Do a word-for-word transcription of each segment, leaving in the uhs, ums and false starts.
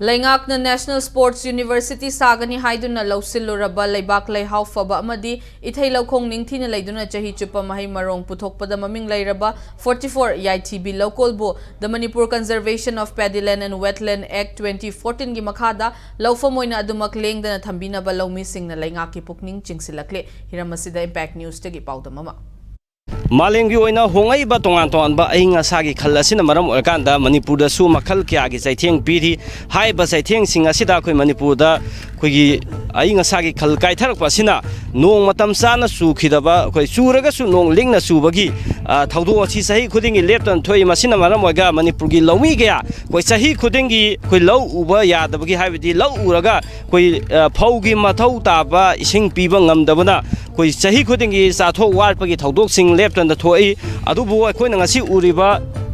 ꯂꯩꯉꯥꯛꯅ National Sports University ꯁꯥꯒꯅꯤ ꯍꯥꯏꯗꯨꯅ ꯂꯧꯁꯤꯜꯂꯨꯔꯕ ꯂꯩꯕꯥꯛ ꯂꯩꯍꯥꯎ ꯐꯕ ꯑꯃꯗꯤ ꯏꯊꯩ ꯂꯧꯈꯣꯡ ꯅꯤꯡꯊꯤꯅ ꯂꯩꯗꯨꯅ ꯆꯍꯤ ꯆꯨꯞꯄ ꯃꯍꯩ ꯃꯔꯣꯡ ꯄꯨꯊꯣꯛꯄꯗ ꯃꯃꯤꯡ ꯂꯩꯔꯕ forty four ꯌꯥꯏꯊꯤꯕꯤ ꯂꯧꯀꯣꯜꯕꯨ The Manipur Conservation of Paddy Land and Wetland Act twenty fourteen ꯒꯤ ꯃꯈꯥꯗ ꯂꯧꯐꯝ ꯑꯣꯏꯅ ꯑꯗꯨꯃꯛ ꯂꯦꯡꯗꯅ ꯊꯝꯕꯤꯅꯕ ꯂꯧꯃꯤꯁꯤꯡꯅ ꯂꯩꯉꯥꯛꯀꯤ ꯄꯨꯛꯅꯤꯡ ꯆꯤꯡꯁꯤꯜꯂꯛꯂꯤ꯫ ꯍꯤꯔꯝ ꯑꯁꯤꯗ Impact News ꯇꯒꯤ ꯄꯥꯎꯗꯝ ꯑꯃ꯫ ꯃꯥꯂꯦꯝꯒꯤ ꯑꯣꯏꯅ ꯍꯣꯡꯂꯛꯏꯕ ꯇꯣꯉꯥꯟ ꯇꯣꯉꯥꯟꯕ ꯑꯏꯪ ꯑꯁꯥꯒꯤ ꯈꯜ ꯑꯁꯤꯅ ꯃꯔꯝ ꯑꯣꯏꯔꯀꯥꯟꯗ ꯃꯅꯤꯄꯨꯔꯗꯁꯨ ꯃꯈꯜ ꯀꯌꯥꯒꯤ ꯆꯩꯊꯦꯡ ꯄꯤꯔꯤ꯫ ꯍꯥꯏꯔꯤꯕ ꯆꯩꯊꯦꯡꯁꯤꯡ ꯑꯁꯤꯗ ꯑꯩꯈꯣꯏ ꯃꯅꯤꯄꯨꯔꯗ ꯑꯩꯈꯣꯏꯒꯤ ꯑꯏꯪ ꯑꯁꯥꯒꯤ ꯈꯜ ꯀꯥꯏꯊꯔꯛꯄ ꯑꯁꯤꯅ ꯅꯣꯡ ꯃꯇꯝ ꯆꯥꯅ ꯆꯨꯈꯤꯗꯕ, ꯑꯩꯈꯣꯏ ꯆꯨꯔꯒꯁꯨ ꯅꯣꯡ ꯂꯤꯛꯅ ꯆꯨꯕꯒꯤ, ꯑ, ꯊꯧꯗꯣꯛ ꯑꯁꯤ ꯆꯍꯤ ꯈꯨꯗꯤꯡꯒꯤ ꯂꯦꯞꯇꯅ ꯊꯣꯛꯏ꯫ ꯃꯁꯤꯅ ꯃꯔꯝ ꯑꯣꯏꯔꯒ ꯃꯅꯤꯄꯨꯔꯒꯤ ꯂꯧꯃꯤ ꯀꯌꯥ ꯑꯩꯈꯣꯏ ꯆꯍꯤ ꯈꯨꯗꯤꯡꯒꯤ ꯑꯩꯈꯣꯏ ꯂꯧ ꯎꯕ ꯌꯥꯗꯕꯒꯤ, ꯍꯥꯏꯕꯗꯤ ꯂꯧ ꯎꯔꯒ ꯑꯩꯈꯣꯏ, ꯑ, ꯐꯧꯒꯤ ꯃꯊꯧ ꯇꯥꯕ ꯏꯁꯤꯡ ꯄꯤꯕ ꯉꯝꯗꯕꯅ ꯑꯩꯈꯣꯏ ꯆꯍꯤ ꯈꯨꯗꯤꯡꯒꯤ ꯆꯥꯊꯣꯛ ꯋꯥꯠꯄꯒꯤ ꯊꯧꯗꯣꯛꯁꯤꯡ ꯂꯦꯞꯇꯅ ꯊꯣꯛꯏ꯫ ꯑꯗꯨꯕꯨ ꯑꯩꯈꯣꯏꯅ ꯉꯁꯤ ꯎꯔꯤꯕ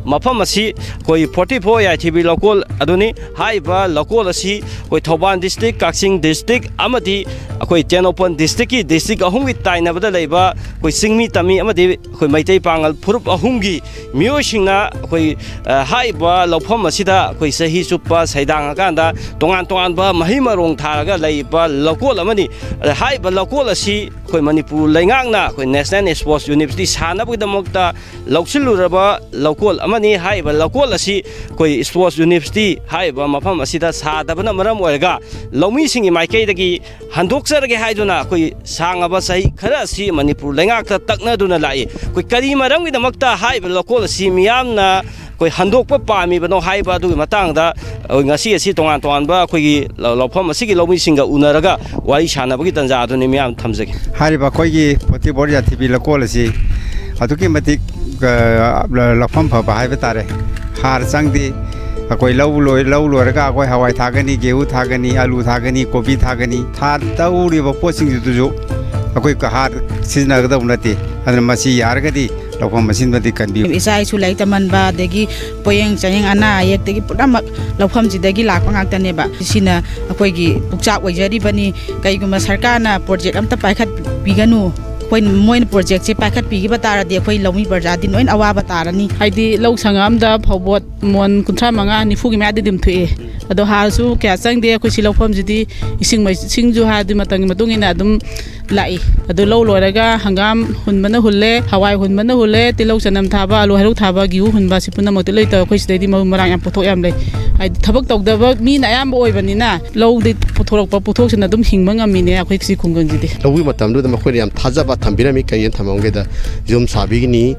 ꯃꯐꯝ ꯑꯁꯤ ꯑꯩꯈꯣꯏ forty four ꯌꯥꯏꯊꯤꯕꯤ ꯂꯧꯀꯣꯜ ꯑꯗꯨꯅꯤ꯫ ꯍꯥꯏꯔꯤꯕ ꯂꯧꯀꯣꯜ ꯑꯁꯤ ꯑꯩꯈꯣꯏ ꯊꯧꯕꯥꯜ district, ꯀꯛꯆꯤꯡ district ꯑꯃꯗꯤ ꯑꯩꯈꯣꯏ ꯇꯦꯡꯅꯧꯄꯜ district ꯀꯤ district ꯑꯍꯨꯝꯒꯤ ꯇꯥꯏꯅꯕꯗ ꯂꯩꯕ ꯑꯩꯈꯣꯏ ꯆꯤꯡꯃꯤ ꯇꯝꯃꯤ ꯑꯃꯗꯤ ꯑꯩꯈꯣꯏ ꯃꯩꯇꯩ ꯄꯥꯉꯜ ꯐꯨꯔꯨꯞ ꯑꯍꯨꯝꯒꯤ ꯃꯤꯑꯣꯏꯁꯤꯡꯅ ꯑꯩꯈꯣꯏ, ꯑ, ꯍꯥꯏꯔꯤꯕ ꯂꯧꯐꯝ ꯑꯁꯤꯗ ꯑꯩꯈꯣꯏ ꯆꯍꯤ ꯆꯨꯞꯄ ꯁꯩꯗꯥꯡꯉꯀꯥꯟꯗ ꯇꯣꯉꯥꯟ ꯇꯣꯉꯥꯟꯕ ꯃꯍꯩ ꯃꯔꯣꯡ ꯊꯥꯔꯒ ꯂꯩꯕ ꯂꯧꯀꯣꯜ ꯑꯃꯅꯤ꯫ ꯑꯗ ꯍꯥꯏꯔꯤꯕ ꯂꯧꯀꯣꯜ ꯑꯁꯤ ꯑꯩꯈꯣꯏ ꯃꯅꯤꯄꯨꯔ ꯂꯩꯉꯥꯛꯅ ꯑꯩꯈꯣꯏ National Sports University ꯁꯥꯅꯕꯒꯤꯗꯃꯛꯇ ꯂꯧꯁꯤꯜꯂꯨꯔꯕ ꯂꯧꯀꯣꯜ ꯑꯃꯅꯤ꯫ ꯍꯥꯏꯔꯤꯕ ꯂꯧꯀꯣꯜ ꯑꯁꯤ ꯑꯩꯈꯣꯏ Sports University ꯍꯥꯏꯔꯤꯕ ꯃꯐꯝ ꯑꯁꯤꯗ ꯁꯥꯗꯕꯅ ꯃꯔꯝ ꯑꯣꯏꯔꯒ ꯂꯧꯃꯤꯁꯤꯡꯒꯤ ꯃꯥꯏꯀꯩꯗꯒꯤ ꯍꯟꯗꯣꯛꯆꯔꯒꯦ ꯍꯥꯏꯗꯨꯅ ꯑꯩꯈꯣꯏ ꯁꯥꯡꯉꯕ ꯆꯍꯤ ꯈꯔ ꯑꯁꯤ ꯃꯅꯤꯄꯨꯔ ꯂꯩꯉꯥꯛꯇ ꯇꯛꯅꯗꯨꯅ ꯂꯥꯛꯏ꯫ ꯑꯩꯈꯣꯏ ꯀꯔꯤ ꯃꯔꯝꯒꯤꯗꯃꯛꯇ ꯍꯥꯏꯔꯤꯕ ꯂꯧꯀꯣꯜ ꯑꯁꯤ ꯃꯤꯌꯥꯝꯅ ꯑꯩꯈꯣꯏ ꯍꯟꯗꯣꯛꯄ ꯄꯥꯝꯃꯤꯕꯅꯣ ꯍꯥꯏꯕ ꯑꯗꯨꯒꯤ ꯃꯇꯥꯡꯗ ꯑꯩꯈꯣꯏ ꯉꯁꯤ ꯑꯁꯤ ꯇꯣꯉꯥꯟ ꯇꯣꯉꯥꯟꯕ ꯑꯩꯈꯣꯏꯒꯤ ꯂꯧ-, ꯂꯧꯐꯝ ꯑꯁꯤꯒꯤ ꯂꯧꯃꯤꯁꯤꯡꯒ ꯎꯅꯔꯒ ꯋꯥꯔꯤ ꯁꯥꯟꯅꯕꯒꯤ ꯇꯥꯟꯖꯥ ꯑꯗꯨꯅꯤ ꯃꯤꯌꯥꯝ ꯊꯝꯖꯒꯦ꯫ ꯍꯥꯏꯔꯤꯕ ꯑꯩꯈꯣꯏꯒꯤ forty four ꯌꯥꯏꯊꯤꯕꯤ ꯂꯧꯀꯣꯜ ꯑꯁꯤ ꯑꯗꯨꯛꯀꯤ ꯃꯇꯤꯛ, ꯑ, ꯂ-, ꯂꯧꯐꯝ ꯐꯕ ꯍꯥꯏꯕ ꯇꯥꯔꯦ꯫ ꯍꯥꯔ ꯆꯪꯗꯦ꯫ ꯑꯩꯈꯣꯏ ꯂꯧ ꯂꯣꯏ-, ꯂꯧ ꯂꯣꯏꯔꯒ ꯑꯩꯈꯣꯏ ꯍꯋꯥꯏ ꯊꯥꯒꯅꯤ, ꯒꯦꯍꯨ ꯊꯥꯒꯅꯤ, ꯑꯂꯨ ꯊꯥꯒꯅꯤ, ꯀꯣꯕꯤ ꯊꯥꯒꯅꯤ꯫ ꯊꯥ ꯇꯧꯔꯤꯕ ꯄꯣꯠꯁꯤꯡꯗꯨꯁꯨ ꯑꯩꯈꯣꯏ ꯍꯥꯔ ꯁꯤꯖꯤꯟꯅꯒꯗꯧꯕ ꯅꯠꯇꯦ꯫ ꯑꯗꯨꯅ ꯃꯁꯤ ꯌꯥꯔꯒꯗꯤ ꯂꯧꯐꯝ ꯑꯁꯤꯃꯗꯤ ꯀꯟꯕꯤꯌꯨ꯫ ꯏꯆꯥ ꯏꯁꯨ ꯂꯥꯏꯔꯤꯛ ꯇꯝꯍꯟꯕ, ꯑꯗꯒꯤ ꯄꯣꯌꯦꯡ ꯆꯥꯌꯦꯡ, ꯑꯅꯥ ꯑꯌꯦꯛꯇꯒꯤ ꯄꯨꯝꯅꯃꯛ ꯂꯧꯐꯝꯁꯤꯗꯒꯤ ꯂꯥꯛꯄ ꯉꯥꯛꯇꯅꯦꯕ꯫ ꯁꯤꯅ ꯑꯩꯈꯣꯏꯒꯤ ꯄꯨꯛꯆꯥꯛ ꯑꯣꯏꯖꯔꯤꯕꯅꯤ꯫ ꯀꯩꯒꯨꯝꯕ ꯁꯔꯀꯥꯔꯅ ꯄ꯭ꯔꯣꯖꯦꯛ ꯑꯝꯇ ꯄꯥꯏꯈꯠꯄꯤꯒꯅꯨ, ꯑꯩꯈꯣꯏ, ꯃꯣꯏꯅ ꯄ꯭ꯔꯣꯖꯦꯛꯁꯦ ꯄꯥꯏꯈꯠꯄꯤꯈꯤꯕ ꯇꯥꯔꯗꯤ ꯑꯩꯈꯣꯏ ꯂꯧꯃꯤ ꯄ꯭ꯔꯖꯥꯗꯤ ꯂꯣꯏꯅ ꯑꯋꯥꯕ ꯇꯥꯔꯅꯤ꯫ ꯍꯥꯏꯗꯤ ꯂꯧ ꯁꯪꯉꯝ ꯑꯝꯗ ꯐꯧꯕꯣꯠ ꯃꯣꯟ ꯀꯨꯟꯊ꯭ꯔꯥ ꯃꯉꯥ, ꯅꯤꯐꯨꯒꯤ ꯃꯌꯥꯗꯤ ꯑꯗꯨꯝ ꯊꯣꯛꯑꯦ꯫ ꯑꯗꯣ ꯍꯥꯔꯁꯨ ꯀꯌꯥ ꯆꯪꯗꯦ꯫ ꯑꯩꯈꯣꯏ ꯁꯤ ꯂꯧꯐꯝꯁꯤꯗꯤ ꯏꯁꯤꯡ ꯃꯩ-, ꯏꯁꯤꯡꯁꯨ ꯍꯥꯏꯔꯗꯤ ꯃꯇꯝꯒꯤ ꯃꯇꯨꯡ ꯏꯟꯅ ꯑꯗꯨꯝ ꯂꯥꯛꯏ꯫ ꯑꯗꯨ ꯂꯧ ꯂꯣꯏꯔꯒ ꯍꯪꯒꯥꯝ ꯍꯨꯟꯕꯅ ꯍꯨꯜꯂꯦ, ꯍꯋꯥꯏ ꯍꯨꯟꯕꯅ ꯍꯨꯜꯂꯦ, ꯇꯤꯜꯍꯧ ꯆꯅꯝ ꯊꯥꯕ, ꯑꯂꯨ ꯍꯩꯔꯨꯛ ꯊꯥꯕ, ꯒꯤꯍꯨ ꯍꯨꯟꯕ, ꯁꯤ ꯄꯨꯝꯅꯃꯛꯇꯤ ꯂꯣꯏ ꯇꯧꯋꯦ꯫ ꯑꯩꯈꯣꯏ ꯁꯤꯗꯩꯗꯤ ꯃꯔꯨ ꯃꯔꯥꯡ ꯌꯥꯝ ꯄꯨꯊꯣꯛ ꯌꯥꯝ ꯂꯩ꯫ ꯍꯥꯏꯗꯤ ꯊꯕꯛ ꯇꯧꯗꯕ ꯃꯤꯅ ꯑꯌꯥꯝꯕ ꯑꯣꯏꯕꯅꯤꯅ ꯂꯧꯗꯤ ꯄꯨꯊꯣꯔꯛꯄ ꯄꯣꯠꯊꯣꯛꯁꯤꯅ ꯑꯗꯨꯝ ꯍꯤꯡꯕ ꯉꯝꯃꯤꯅꯦ ꯑꯩꯈꯣꯏ ꯁꯤ ꯈꯨꯡꯒꯪꯁꯤꯗꯤ꯫ ꯂꯧꯒꯤ ꯃꯇꯝꯗꯨꯗ ꯃꯈꯣꯏꯅ ꯌꯥꯝ ꯊꯥꯖꯕ ꯊꯝꯕꯤꯔꯝꯃꯤ꯫ ꯀꯩꯅ ꯊꯝꯃꯝꯒꯦꯗ, ꯌꯨꯝ ꯁꯥꯕꯤꯒꯅꯤ,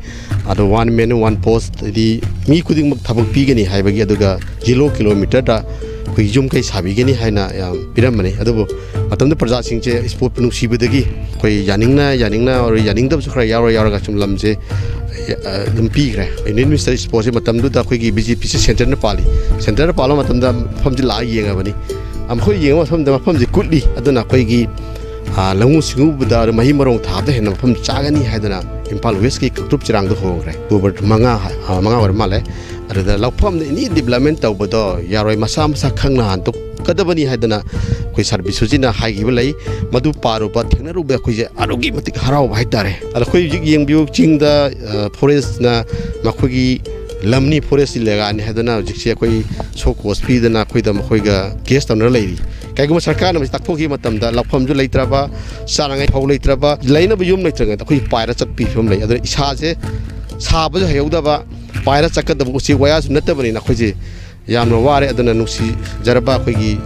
ꯑꯗꯣ one man one post, ꯍꯥꯏꯗꯤ ꯃꯤ ꯈꯨꯗꯤꯡꯃꯛ ꯊꯕꯛ ꯄꯤꯒꯅꯤ ꯍꯥꯏꯕꯒꯤ, ꯑꯗꯨꯒ ꯖꯤꯔꯣ ꯀꯤꯂꯣꯃꯤꯇꯔꯗ ꯑꯩꯈꯣꯏ ꯌꯨꯝ ꯀꯩ ꯁꯥꯕꯤꯒꯅꯤ ꯍꯥꯏꯅ ꯌꯥꯝ ꯄꯤꯔꯝꯕꯅꯤ꯫ ꯑꯗꯨꯕꯨ ꯃꯇꯝꯗꯨ ꯄ꯭ꯔꯖꯥꯁꯤꯡꯁꯦ ꯏꯁꯄꯣꯔꯠꯄꯨ ꯅꯨꯡꯁꯤꯕꯗꯒꯤ ꯑꯩꯈꯣꯏ ꯌꯥꯅꯤꯡꯅ ꯌꯥꯅꯤꯡꯅ, ꯑꯣꯔ ꯌꯥꯅꯤꯡꯗꯕꯁꯨ ꯈꯔ ꯌꯥꯎꯔ ꯌꯥꯎꯔꯒ ꯁꯨꯝ ꯂꯝꯁꯦ, ꯑ, ꯑꯗꯨꯝ ꯄꯤꯈ꯭ꯔꯦ꯫ ꯌꯨꯅꯤꯌꯟ ꯃꯤꯅꯤꯁꯇꯔ ꯏꯁꯄꯣꯔꯠꯁꯤ ꯃꯇꯝꯗꯨꯗ ꯑꯩꯈꯣꯏꯒꯤ ꯕꯤ ꯖꯦ ꯄꯤꯁꯤ ꯁꯦꯟꯇꯔꯅ ꯄꯥꯜꯂꯤ꯫ ꯁꯦꯟꯇꯔꯅ ꯄꯥꯜꯂꯕ ꯃꯇꯝꯗ ꯃꯐꯝꯁꯤ ꯂꯥꯛꯑ ꯌꯦꯡꯉꯕꯅꯤ꯫ ꯃꯈꯣꯏ ꯌꯦꯡꯕ ꯃꯐꯝꯗ ꯃꯐꯝꯁꯤ ꯀꯨꯠꯂꯤ꯫ ꯑꯗꯨꯅ ꯑꯩꯈꯣꯏꯒꯤ, ꯑ, ꯂꯧꯎ ꯁꯤꯡꯎꯕꯗ ꯃꯍꯩ ꯃꯔꯣꯡ ꯊꯥꯕꯗ ꯍꯦꯟꯅ ꯃꯐꯝ ꯆꯥꯒꯅꯤ ꯍꯥꯏꯗꯅ ꯏꯝꯐꯥꯜ ꯋꯦꯁꯀꯤ ꯀꯥꯡꯇ꯭ꯔꯨꯞ ꯆꯤꯔꯥꯡꯗ ꯍꯣꯡꯈ꯭ꯔꯦ꯫ ꯑꯣꯛꯇꯣꯕꯔ ꯃꯉꯥ ꯍꯥꯏ-, ꯑ, ꯃꯉꯥ ꯑꯣꯏꯔ ꯃꯥꯜꯂꯦ꯫ ꯑꯗꯨꯗ ꯂꯧꯐꯝꯗ ꯑꯦꯅꯤ ꯗꯤꯕ꯭ꯂꯞꯃꯦꯟ ꯇꯧꯕꯗꯣ ꯌꯥꯔꯣꯏ, ꯃꯁꯥ ꯃꯁꯥ ꯈꯪꯅ ꯍꯟꯗꯣꯛꯀꯗꯕꯅꯤ ꯍꯥꯏꯗꯅ ꯑꯩꯈꯣꯏ ꯁꯥꯔ ꯕꯤꯁ꯭ꯋꯖꯤꯠꯅ ꯍꯥꯏꯈꯤꯕ ꯂꯩ꯫ ꯃꯗꯨ ꯄꯥꯔꯨꯕ, ꯊꯦꯡꯅꯔꯨꯕ ꯑꯩꯈꯣꯏꯁꯦ ꯑꯗꯨꯛꯀꯤ ꯃꯇꯤꯛ ꯍꯔꯥꯎꯕ ꯍꯥꯏꯇꯥꯔꯦ꯫ ꯑꯗ ꯑꯩꯈꯣꯏ ꯍꯧꯖꯤꯛ ꯌꯦꯡꯕꯤꯌꯨ, ꯆꯤꯡꯗ, ꯑ, ꯐꯣꯔꯦꯁꯅ ꯃꯈꯣꯏꯒꯤ ꯂꯝꯅꯤ, ꯐꯣꯔꯦꯁ ꯏꯂꯥꯀꯥꯅꯤ ꯍꯥꯏꯗꯅ ꯍꯧꯖꯤꯛꯁꯦ ꯑꯩꯈꯣꯏ ꯁꯣ ꯀꯣꯁ ꯄꯤꯗꯅ ꯑꯩꯈꯣꯏꯗ ꯃꯈꯣꯏꯒ ꯀꯦꯁ ꯇꯧꯅꯔ ꯂꯩꯔꯤ꯫ ꯀꯩꯒꯨꯝꯕ ꯁꯔꯀꯥꯔꯅ ꯃꯁꯤ ꯇꯥꯛꯊꯣꯛꯈꯤꯕ ꯃꯇꯝꯗ ꯂꯧꯐꯝꯁꯨ ꯂꯩꯇ꯭ꯔꯕ, ꯆꯥꯅꯉꯥꯏ ꯐꯥꯎ ꯂꯩꯇ꯭ꯔꯕ, ꯂꯩꯅꯕ ꯌꯨꯝ ꯂꯩꯇ꯭ꯔꯤꯉꯩꯗ ꯑꯩꯈꯣꯏ ꯄꯥꯏꯔ ꯆꯠꯄꯒꯤ ꯐꯤꯕꯝ ꯂꯩ꯫ ꯑꯗꯨꯅ ꯏꯁꯥꯁꯦ ꯁꯥꯕꯁꯨ ꯍꯩꯍꯧꯗꯕ, ꯄꯥꯏꯔ ꯆꯠꯀꯗꯕ ꯎꯆꯦꯛ ꯋꯥꯌꯥꯁꯨ ꯅꯠꯇꯕꯅꯤꯅ ꯑꯩꯈꯣꯏꯁꯦ ꯌꯥꯝꯅ ꯋꯥꯔꯦ꯫ ꯑꯗꯨꯅ ꯅꯨꯡꯁꯤꯖꯔꯕ ꯑꯩꯈꯣꯏꯒꯤ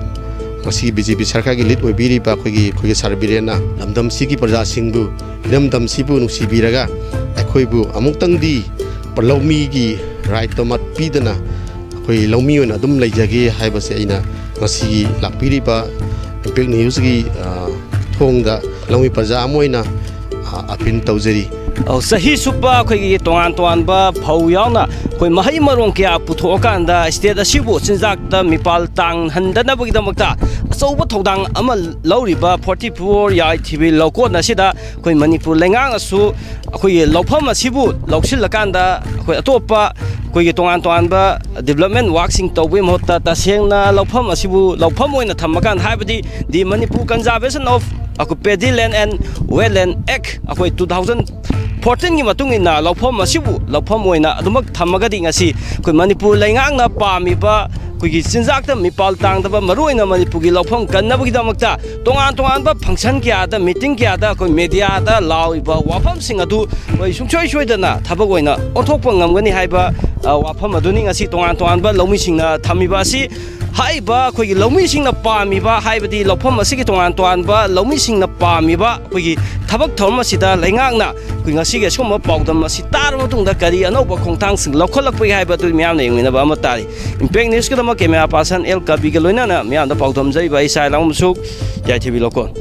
ꯉꯁꯤꯒꯤ ꯕꯤ ꯖꯦ ꯄꯤ ꯁꯔꯀꯥꯔꯒꯤ ꯂꯤꯗ ꯑꯣꯏꯕꯤꯔꯤꯕ ꯑꯩꯈꯣꯏꯒꯤ, ꯑꯩꯈꯣꯏꯒꯤ ꯁꯥꯔ ꯕꯤꯔꯦꯟꯅ ꯂꯝꯗꯝꯁꯤꯒꯤ ꯄ꯭ꯔꯖꯥꯁꯤꯡꯕꯨ, ꯏꯔꯝꯗꯝꯁꯤꯕꯨ ꯅꯨꯡꯁꯤꯕꯤꯔꯒ ꯑꯩꯈꯣꯏꯕꯨ ꯑꯃꯨꯛꯇꯪꯗꯤ ꯂꯧꯃꯤꯒꯤ ꯔꯥꯏꯠꯇꯣ ꯃꯠ ꯄꯤꯗꯅ ꯑꯩꯈꯣꯏ ꯂꯧꯃꯤ ꯑꯣꯏꯅ ꯑꯗꯨꯝ ꯂꯩꯖꯒꯦ ꯍꯥꯏꯕꯁꯦ ꯑꯩꯅ ꯉꯁꯤꯒꯤ ꯂꯥꯛꯄꯤꯔꯤꯕ ꯏꯝꯄꯦꯛ ꯅ꯭ꯌꯨꯁꯀꯤ, ꯑ, ꯊꯣꯡꯗ ꯂꯧꯃꯤ ꯄ꯭ꯔꯖꯥ ꯑꯃ ꯑꯣꯏꯅ, ꯑ, ꯑꯄꯤꯜ ꯇꯧꯖꯔꯤ꯫ ꯑꯧ, ꯆꯍꯤ ꯆꯨꯞꯄ ꯑꯩꯈꯣꯏꯒꯤ ꯇꯣꯉꯥꯟ ꯇꯣꯉꯥꯟꯕ ꯐꯧ ꯌꯥꯎꯅ ꯑꯩꯈꯣꯏ ꯃꯍꯩ ꯃꯔꯣꯡ ꯀꯌꯥ ꯄꯨꯊꯣꯛꯑꯀꯥꯟꯗ ꯁ꯭ꯇꯦꯠ ꯑꯁꯤꯕꯨ ꯆꯤꯟꯖꯥꯛꯇ ꯃꯤꯄꯥꯜ ꯇꯥꯡꯍꯟꯗꯅꯕꯒꯤꯗꯃꯛꯇ ꯑꯆꯧꯕ ꯊꯧꯗꯥꯡ ꯑꯃ ꯂꯧꯔꯤꯕ ꯐꯣꯔꯇꯤ ꯐꯣꯔ ꯌꯥꯏꯊꯤꯕꯤ ꯂꯧꯀꯣꯟ ꯑꯁꯤꯗ ꯑꯩꯈꯣꯏ ꯃꯅꯤꯄꯨꯔ ꯂꯩꯉꯥꯛꯅꯁꯨ ꯑꯩꯈꯣꯏꯒꯤ ꯂꯧꯐꯝ ꯑꯁꯤꯕꯨ ꯂꯧꯁꯤꯜꯂꯀꯥꯟꯗ ꯑꯩꯈꯣꯏ ꯑꯇꯣꯞꯄ ꯑꯩꯈꯣꯏꯒꯤ ꯇꯣꯉꯥꯟ ꯇꯣꯉꯥꯟꯕ ꯗꯤꯕ꯭ꯂꯞꯃꯦꯟ ꯋꯥꯔꯛꯁꯤꯡ ꯇꯧꯕꯒꯤ ꯃꯍꯨꯠꯇ ꯇꯁꯦꯡꯅ ꯂꯧꯐꯝ ꯑꯁꯤꯕꯨ ꯂꯧꯐꯝ ꯑꯣꯏꯅ ꯊꯝꯃꯀꯥꯟꯗ, ꯍꯥꯏꯕꯗꯤ the Manipur Conservation of Occupied Land and Wetland Act, ꯑꯩꯈꯣꯏ two thousand fourteen ꯒꯤ ꯃꯇꯨꯡ ꯏꯟꯅ ꯂꯧꯐꯝ ꯑꯁꯤꯕꯨ ꯂꯧꯐꯝ ꯑꯣꯏꯅ ꯑꯗꯨꯃꯛ ꯊꯝꯃꯒꯗꯤ ꯉꯁꯤ ꯑꯩꯈꯣꯏ ꯃꯅꯤꯄꯨꯔ ꯂꯩꯉꯥꯛꯅ ꯄꯥꯝꯃꯤꯕ ꯑꯩꯈꯣꯏꯒꯤ ꯆꯤꯟꯖꯥꯛꯇ ꯃꯤꯄꯥꯜ ꯇꯥꯡꯗꯕ, ꯃꯔꯨꯑꯣꯏꯅ ꯃꯅꯤꯄꯨꯔꯒꯤ ꯂꯧꯐꯝ ꯀꯟꯅꯕꯒꯤꯗꯃꯛꯇ ꯇꯣꯉꯥꯟ ꯇꯣꯉꯥꯟꯕ ꯐꯪꯁꯟ ꯀꯌꯥꯗ, ꯃꯤꯇꯤꯡ ꯀꯌꯥꯗ ꯑꯩꯈꯣꯏ ꯃꯦꯗꯤꯌꯥꯗ ꯂꯥꯎꯔꯤꯕ ꯋꯥꯐꯝꯁꯤꯡ ꯑꯗꯨ ꯑꯩꯈꯣꯏ ꯁꯨꯡꯁꯣꯏ ꯁꯣꯏꯗꯅ ꯊꯕꯛ ꯑꯣꯏꯅ ꯑꯣꯟꯊꯣꯛꯄ ꯉꯝꯒꯅꯤ ꯍꯥꯏꯕ, ꯑ, ꯋꯥꯐꯝ ꯑꯗꯨꯅꯤ ꯉꯁꯤ ꯇꯣꯉꯥꯟ ꯇꯣꯉꯥꯟꯕ ꯂꯧꯃꯤꯁꯤꯡꯅ ꯊꯝꯃꯤꯕ ꯑꯁꯤ꯫ ꯍꯥꯏꯔꯤꯕ ꯑꯩꯈꯣꯏꯒꯤ ꯂꯧꯃꯤꯁꯤꯡꯅ ꯄꯥꯝꯃꯤꯕ, ꯍꯥꯏꯕꯗꯤ ꯂꯧꯐꯝ ꯑꯁꯤꯒꯤ ꯇꯣꯉꯥꯟ ꯇꯣꯉꯥꯟꯕ ꯂꯧꯃꯤꯁꯤꯡꯅ ꯄꯥꯝꯃꯤꯕ ꯑꯩꯈꯣꯏꯒꯤ ꯊꯕꯛ ꯊꯧꯔꯝ ꯑꯁꯤꯗ ꯂꯩꯉꯥꯛꯅ ꯑꯩꯈꯣꯏ ꯉꯁꯤꯒꯤ ꯑꯁꯤꯒꯨꯝꯕ ꯄꯥꯎꯗꯝ ꯑꯁꯤ ꯇꯥꯔꯕ ꯃꯇꯨꯡꯗ ꯀꯔꯤ ꯑꯅꯧꯕ ꯈꯣꯡꯊꯥꯡꯁꯤꯡ ꯂꯧꯈꯠꯂꯛꯄꯒꯦ ꯍꯥꯏꯕꯗꯨ ꯃꯤꯌꯥꯝꯅ ꯌꯦꯡꯃꯤꯟꯅꯕ ꯑꯃ ꯇꯥꯔꯤ꯫ ꯏꯝꯄꯦꯛ ꯅ꯭ꯌꯨꯁꯀꯤꯗꯃꯛ ꯀꯦꯃꯦꯔꯥ ꯄꯥꯔꯁꯟ ꯑꯦꯜ ꯀꯕꯤꯒ ꯂꯣꯏꯅꯅ ꯃꯤꯌꯥꯝꯗ ꯄꯥꯎꯗꯝꯖꯔꯤꯕ ꯑꯩ ꯁꯥꯏ ꯂꯥꯡꯕꯝ ꯁꯨꯛ, ꯌꯥꯏꯊꯤꯕꯤ ꯂꯧꯀꯣꯟ꯫